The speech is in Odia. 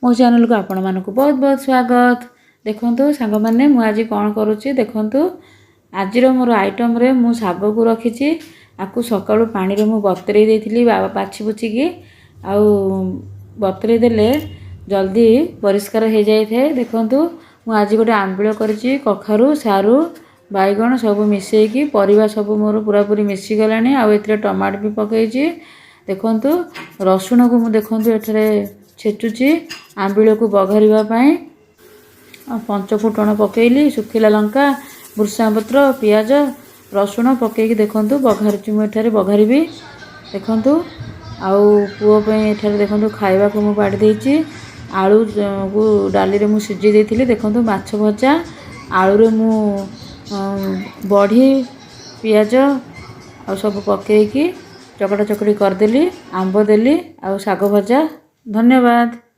ମୋ ଚ୍ୟାନେଲକୁ ଆପଣମାନଙ୍କୁ ବହୁତ ବହୁତ ସ୍ୱାଗତ। ଦେଖନ୍ତୁ ସାଙ୍ଗମାନେ, ମୁଁ ଆଜି କ'ଣ କରୁଛି ଦେଖନ୍ତୁ। ଆଜିର ମୋର ଆଇଟମ୍ରେ ମୁଁ ଶାଗକୁ ରଖିଛି। ଆକୁ ସକାଳୁ ପାଣିରେ ମୁଁ ବତୁରେଇ ଦେଇଥିଲି ବାଛି ବୁଛିକି, ଆଉ ବତୁରେଇ ଦେଲେ ଜଲ୍ଦି ପରିଷ୍କାର ହେଇଯାଇଥାଏ। ଦେଖନ୍ତୁ, ମୁଁ ଆଜି ଗୋଟେ ଆମ୍ବିଳ କରିଛି, କଖାରୁ, ସାରୁ, ବାଇଗଣ ସବୁ ମିଶେଇକି। ପରିବା ସବୁ ମୋର ପୁରାପୁରି ମିଶିଗଲାଣି, ଆଉ ଏଥିରେ ଟମାଟୋ ବି ପକେଇଛି। ଦେଖନ୍ତୁ, ରସୁଣକୁ ମୁଁ ଦେଖନ୍ତୁ ଏଠାରେ ଛେଚୁଛି ଆମ୍ବିଳକୁ ବଘାରିବା ପାଇଁ। ଆଉ ପଞ୍ଚ ଫୁଟଣ ପକେଇଲି, ଶୁଖିଲା ଲଙ୍କା, ଭୃଷଙ୍ଗ ପତ୍ର, ପିଆଜ, ରସୁଣ ପକେଇକି ଦେଖନ୍ତୁ ବଘାରୁଛି ମୁଁ ଏଠାରେ, ବଘାରିବି ଦେଖନ୍ତୁ। ଆଉ ପୁଅ ପାଇଁ ଏଠାରେ ଦେଖନ୍ତୁ ଖାଇବାକୁ ମୁଁ ବାଢ଼ି ଦେଇଛି। ଆଳୁକୁ ଡାଲିରେ ମୁଁ ସିଝେଇ ଦେଇଥିଲି। ଦେଖନ୍ତୁ, ମାଛ ଭଜା, ଆଳୁରେ ମୁଁ ବଢ଼ି, ପିଆଜ ଆଉ ସବୁ ପକେଇକି ଚକଟା ଚକଟି କରିଦେଲି, ଆମ୍ବ ଦେଲି ଆଉ ଶାଗ ଭଜା। ଧନ୍ୟବାଦ।